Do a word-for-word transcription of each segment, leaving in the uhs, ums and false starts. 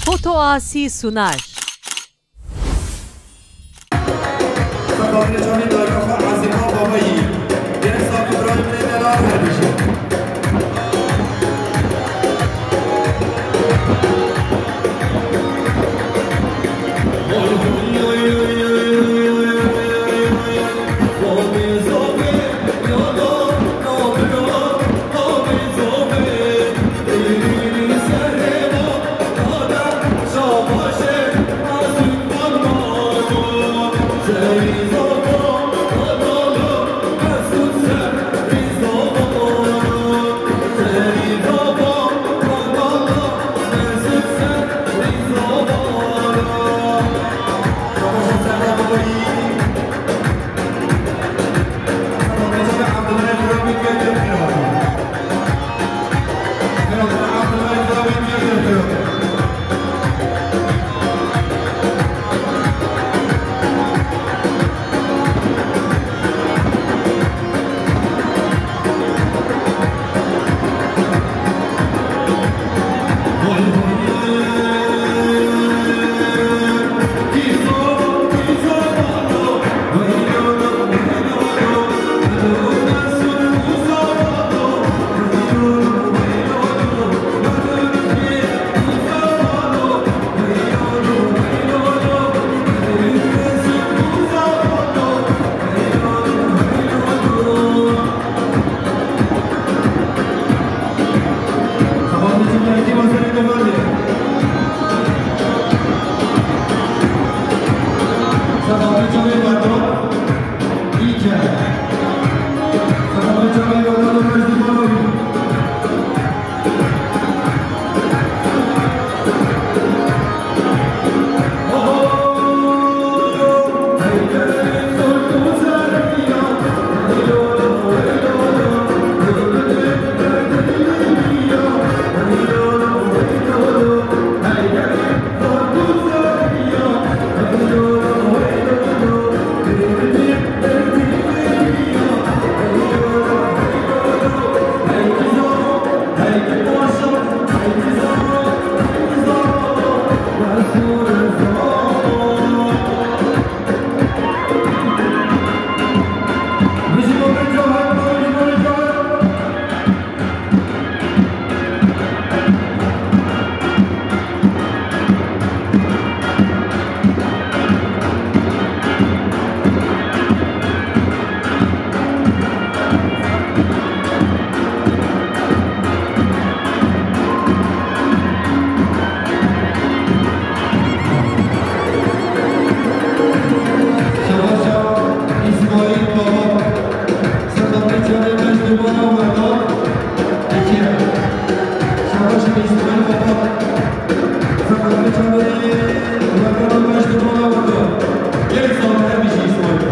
Foto Asi sunar. Sefa bê çavê dayika xwe Ezîma Babayî. Gelek sax û birayê min ê delal herdijî. Şabaşa İsmail Baba. Sefa bê çavê me ji dubara werda. Peki. Şabaş be İsmail Baba. Sefa bê çavê werda me ji dubara werda. Gelek sax her bijî İsmail.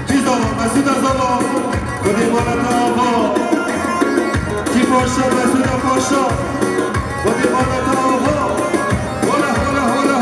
Kî zava? Mesûda zava. Xwedê mala te ava. Kî paşa? Mesûda paşa. Xwedê mala te ava. Hola, hola, hola.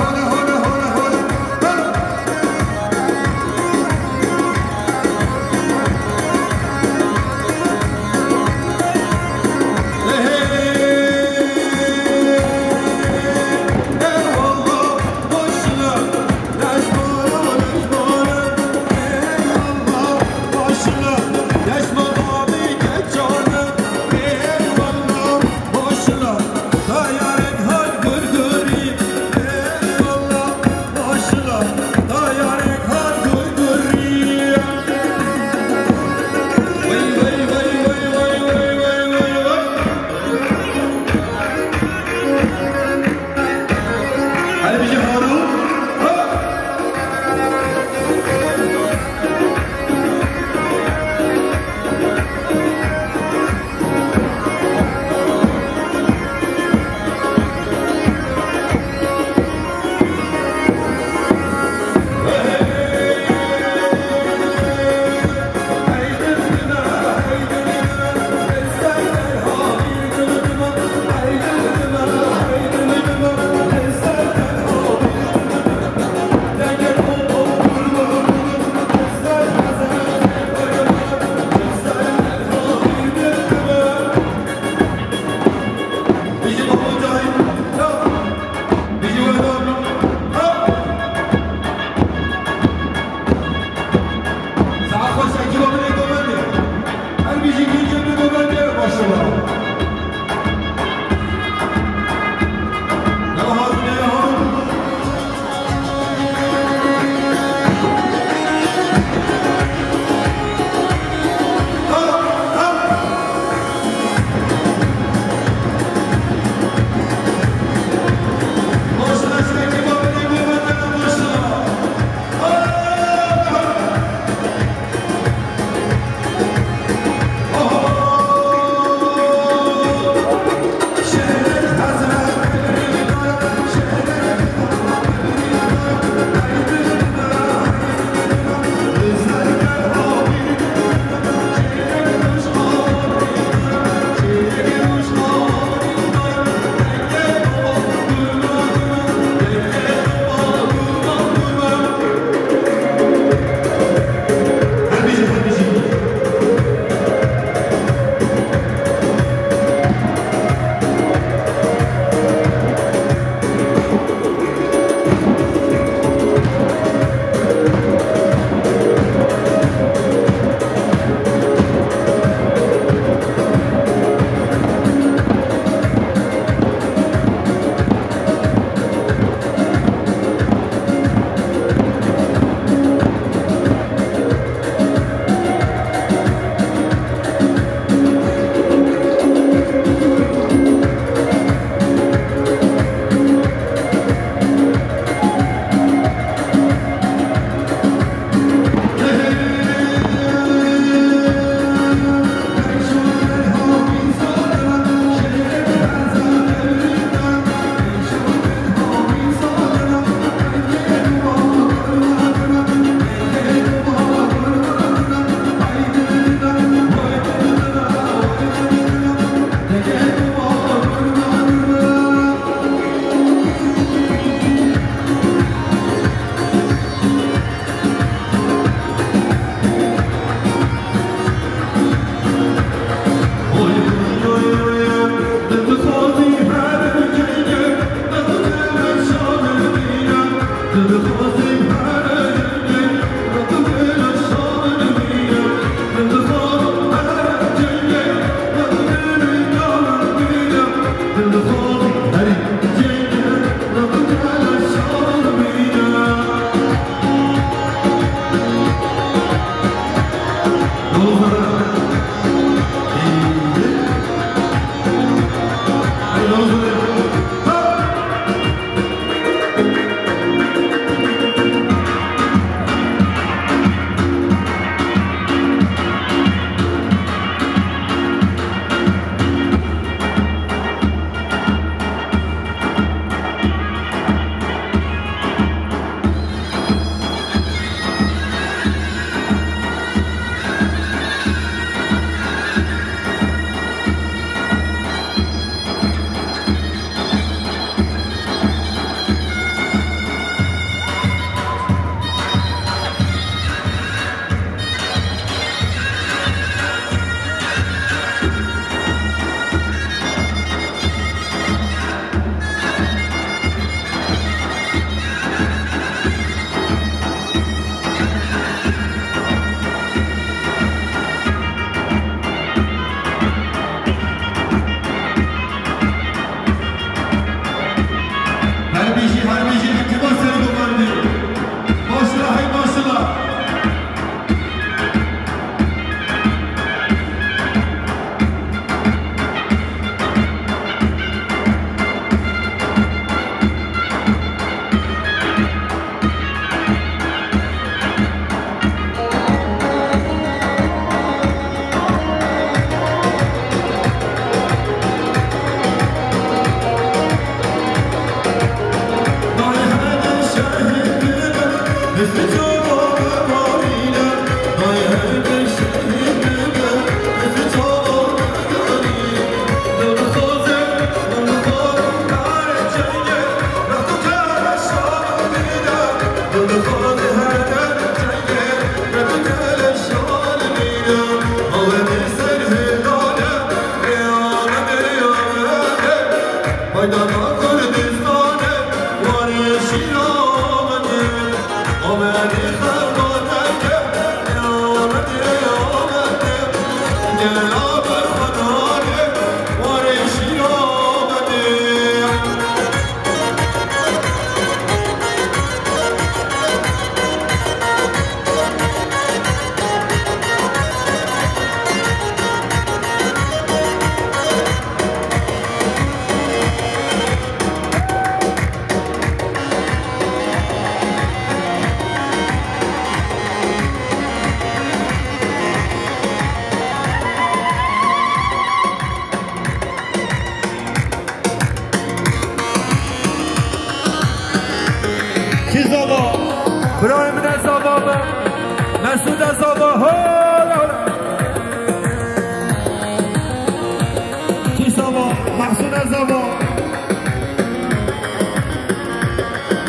Kî sava, Mahsûne zava.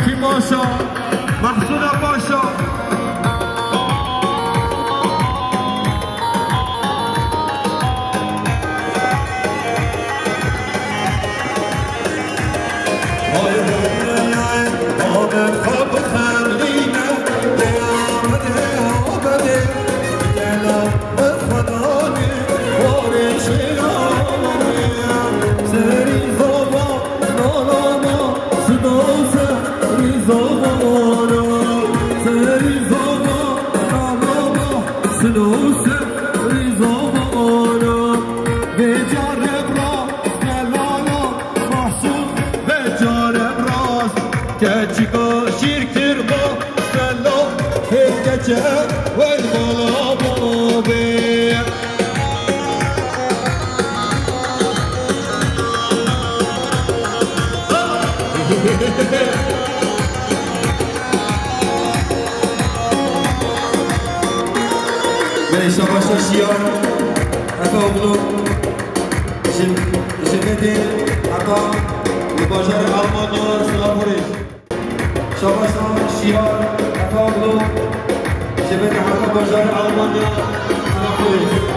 Kî paşa, Mahsûne paşa. Keçika şîrkirma stela, hê keçe wel bala babê. Bê şabaşa Şiyar Efeoglu. Ji, ji vê dê heta li bajarê Almanya Singapurê. Şabaşa Şiyar Efeoglu. Ji vê dê heta bajarê Almanya Singapurê.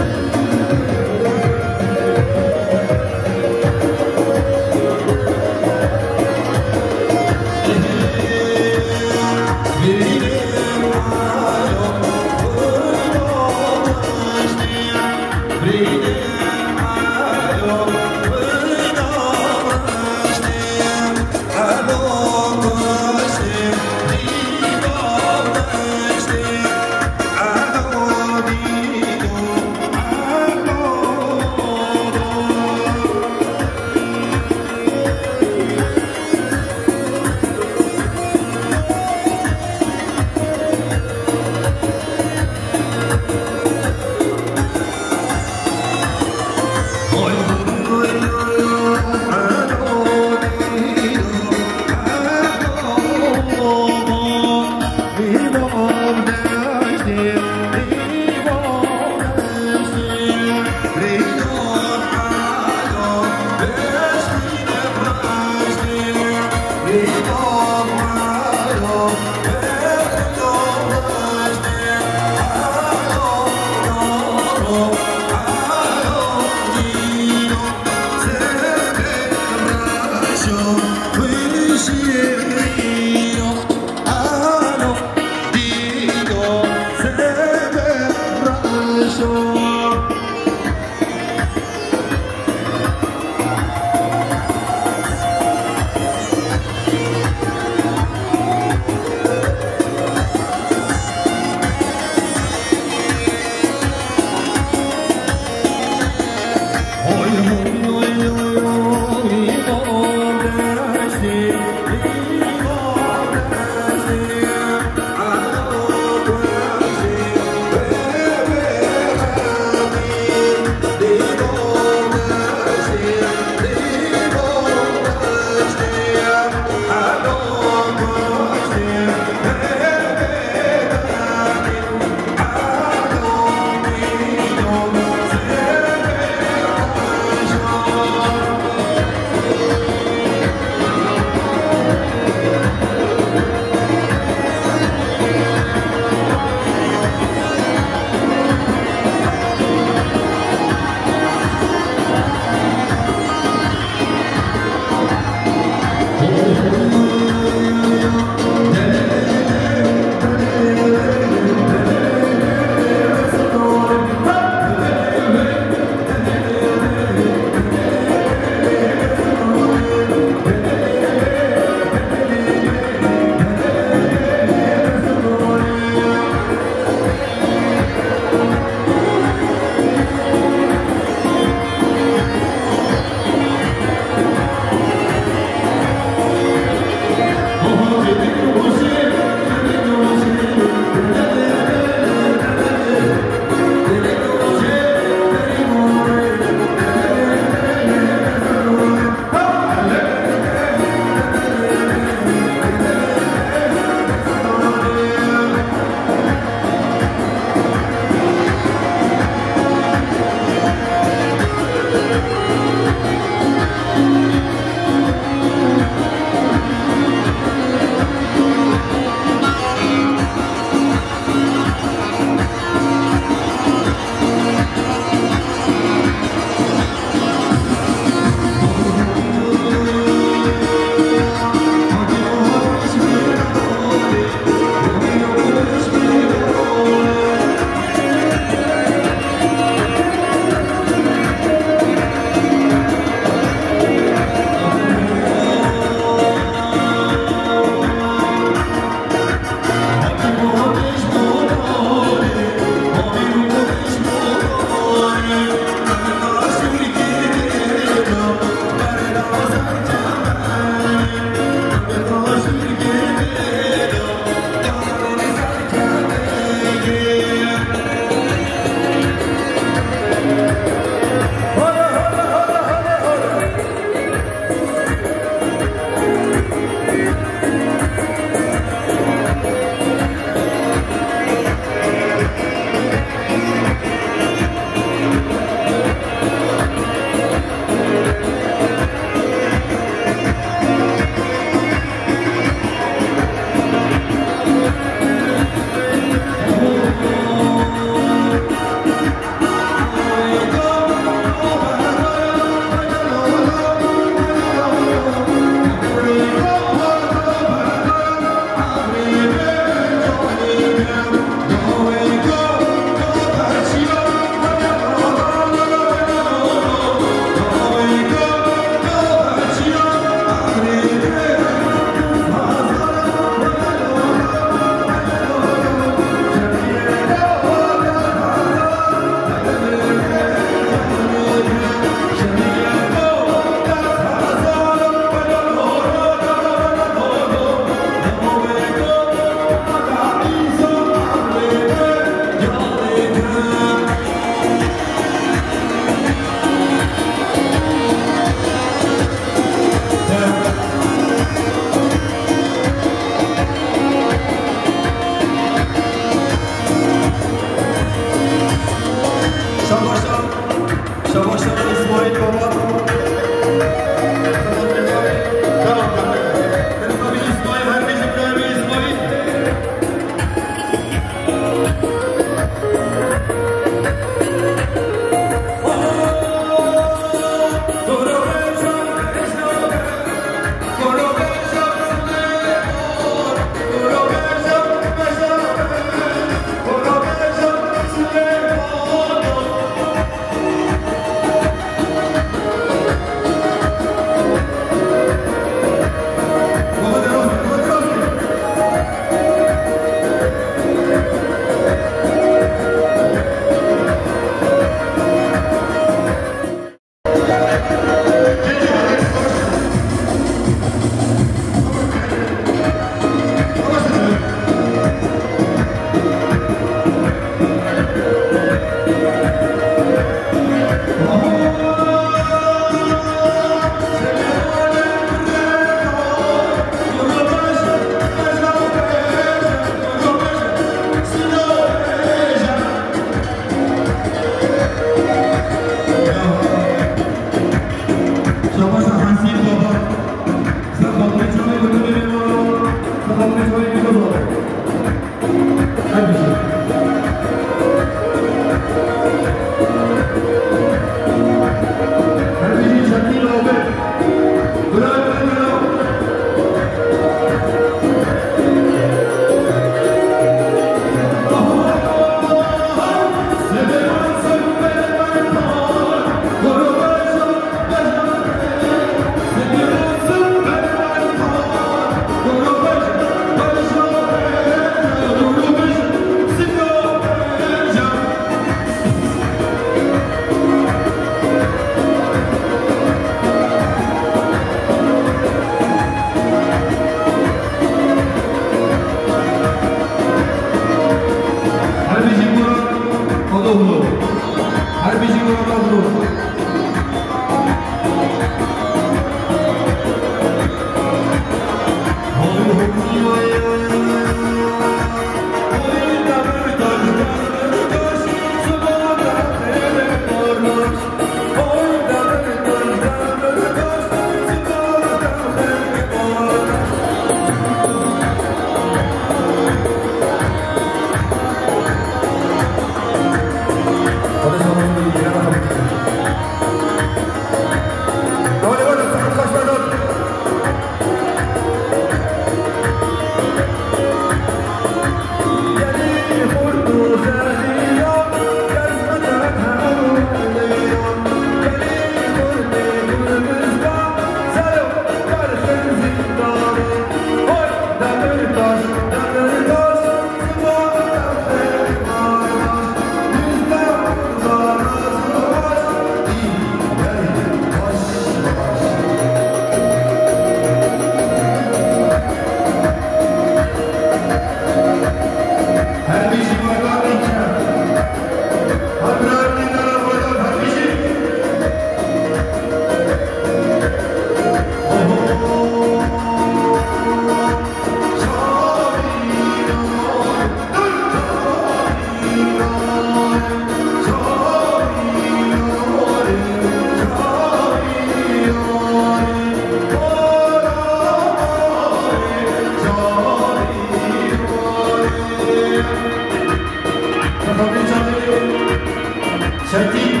Çetin.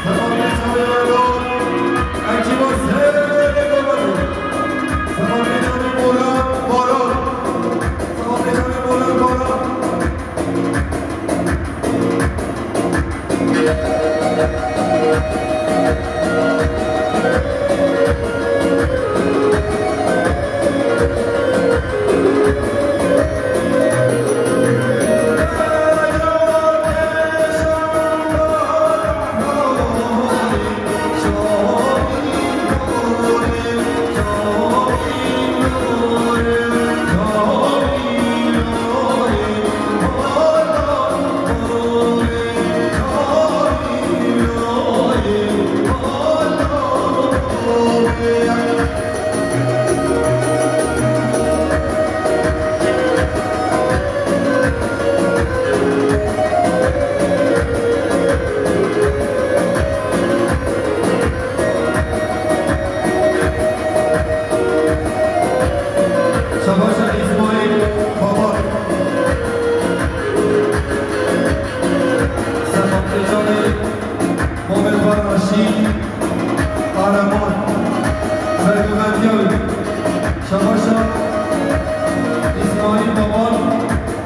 Sefa pê çavê Erdoğan. Ekiba serê Gometê. Sefa pê çavê Boran. Boran. Sefa pê çavê Boran. Boran. Şabaşa İsmail Baba. Sefa pê çavê Mohamed Baraşî Kahraman. Sergovendiya wî. Şabaşa İsmail Baba.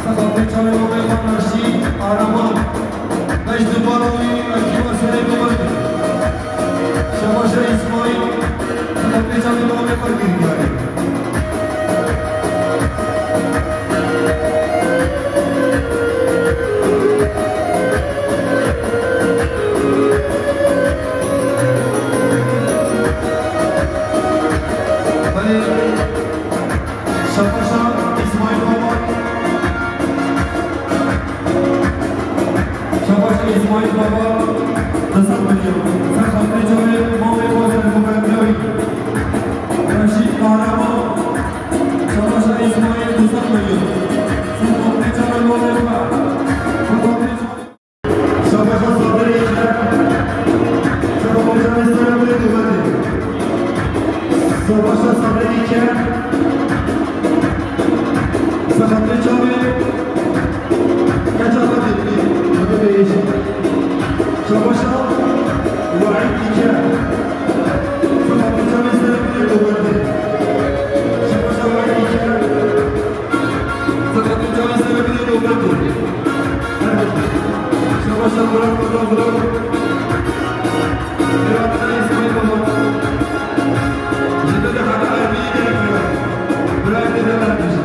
Sefa pê çavê Mohamed Baraşî Kahraman. Beş duvar wî ekiba serê Gometê. Şabaşa İsmail, sefa pê çavê Mohamed Baraşî girî. Belê, şabaşa İsmail Baba. Şabaşa İsmail Baba, du sed milyon. Ser xatirê çavê mamê xwe sergovendiya wî. Reşîd Kahraman. Şabaşa İsmail, du sed milyon. Ser xatirê çavê mamê xwe. Ser xatirê çavê Şabaşa Sabrê Yeker. Ser xatirê çavê serê Gometê. Şabaşa Sabrê Yeker. Ser xatirê çavê keça xwe tê bî. Xwe tê bî. Şabaşa Weîd Yeker. Ser xatirê çavê serê Gometê. Şabaşa Weîd Yeker. Sefa pê çavê serê Gometê. Şabaşa Murat Baba, Murat. Murat Baba, İsmail Baba. Ji ber heta Ermeniye gerek bira. Bira tê de berdiş.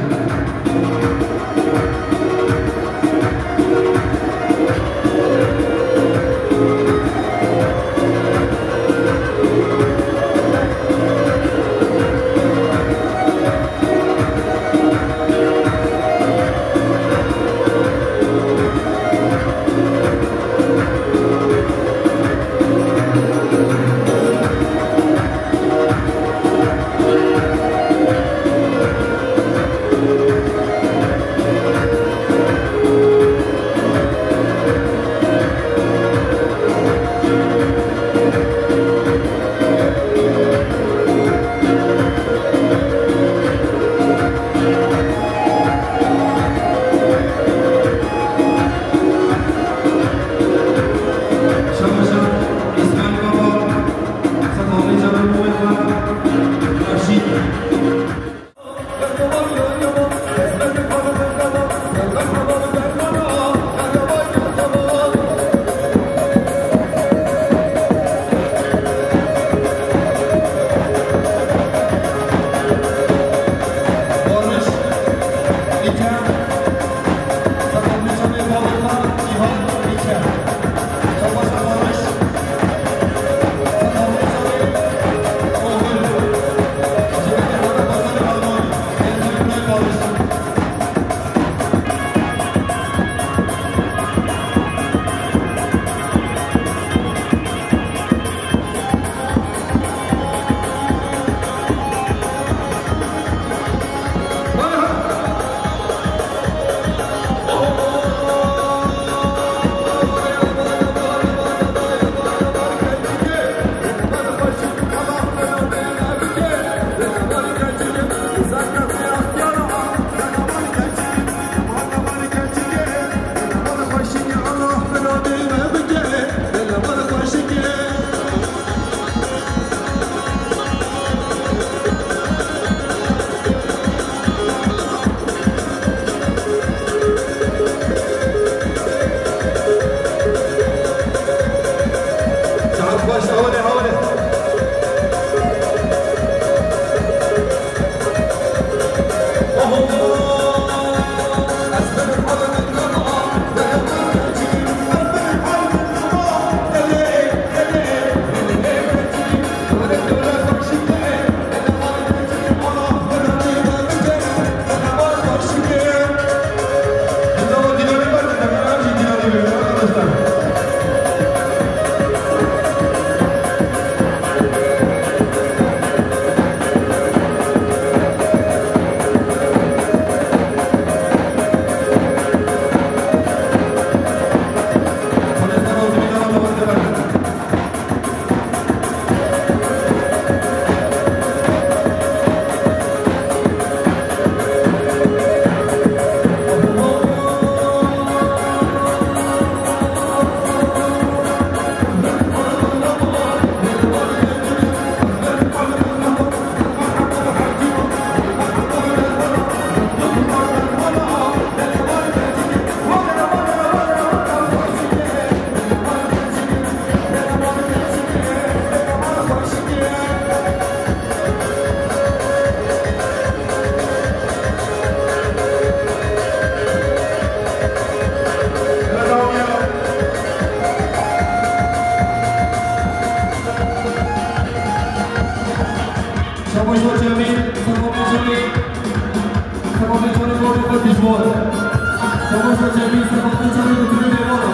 Şabaşa Cemîl, sefatê çavê dikirî bêvan.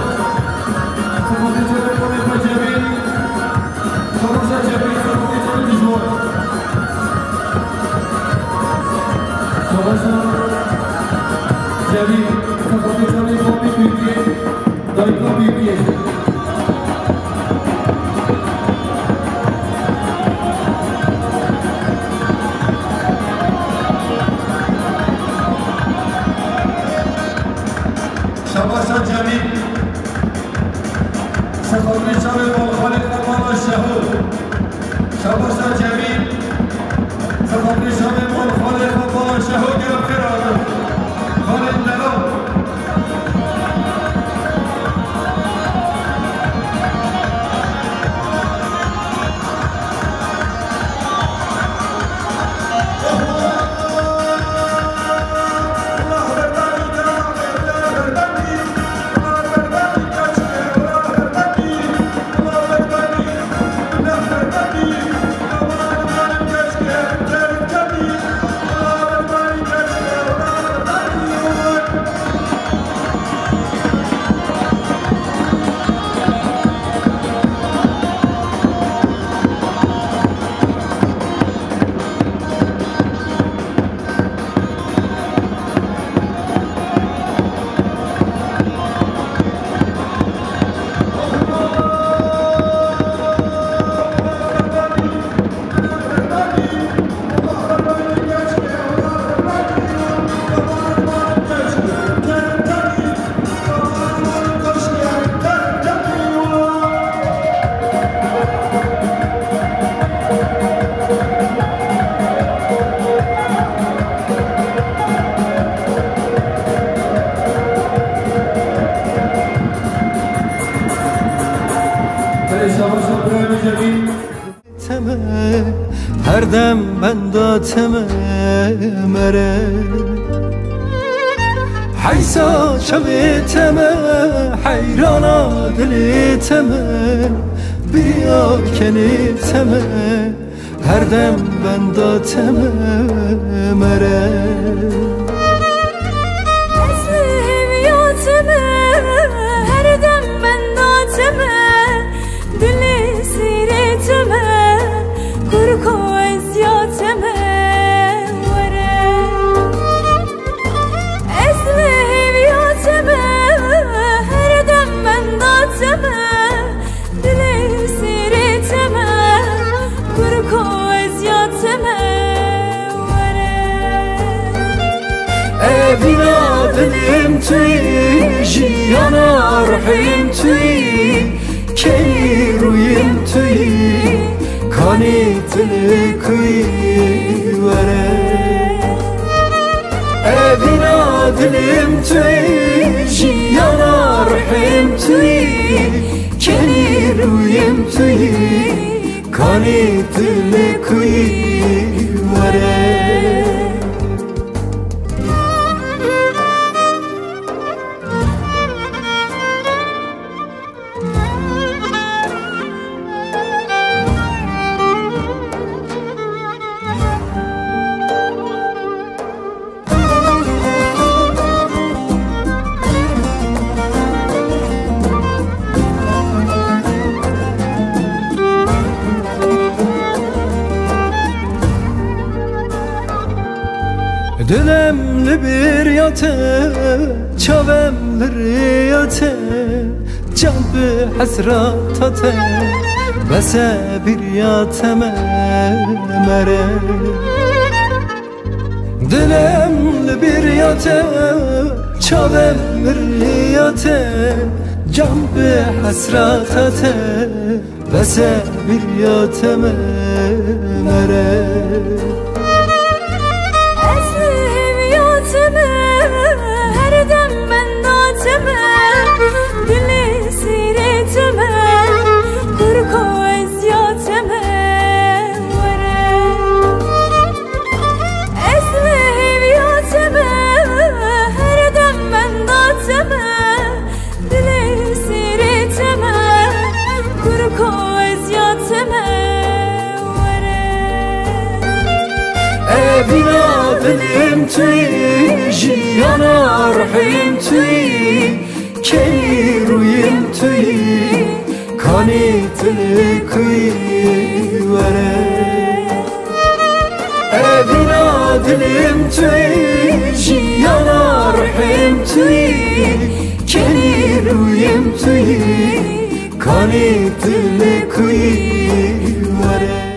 Sefatê çavê kolê xwe Cemîl. Şabaşa Cemîl, sefatê çavê dijwar. Şabaşa Cemîl, sefatê çavê babî Tirkiyê, dayika Tirkiyê. Şabaşa Cemîl. Sexatrî çavê balxalê xwe mala Şeho. Şabaşa Cemîl. Sexatrî çavê balxalê xwe mala Şeho, gelek xêr hatin. Xalê Dera. Belê, şabaş, şabaş, Cemîl. Teme, her dem benda teme mere. Heysa çavê teme, heyrana dilê teme, biriya kenê teme, her dem benda teme mere. Ez li hêviya teme, her dem benda teme. Dilê sîrê teme, kurko ez ya teme were. Ez li hêviya teme, her dem benda teme. Dilê sîrê teme, kurko ez ya teme were. Evîna dilêm tu yî, jiyana ruhêm tu yî. Keyî rûyên tu yî, kanî dilê ku yî were. Evîna dilêm tu yî, jiyana ruhêm tu yî, kenî rûyên tu yî, kanî dilê ku yî were. Dilem li bêriya te, çavem li rêya te, can bi hesrata te, bes e bêriya te me mere. Dilem li bêriya te, çavem li rêya te, can bi hesrata te, bes e bêriya te me mere. Ez li hêviya te me, her dem benda te me. Dilê sîrê te me, kurko ez ya te me were. Ez li hêviya te me, her dem benda te me. Dilê sîrê te me, kurko ez ya te me were. Tu yî jiyana rihim tu yî, keyî rûyim tu yî, kanî tu li ku yî were. Evîna dilim tu yî, jiyana rihim tu yî, keyî rûyim tu yî, kanî tu li ku yî were.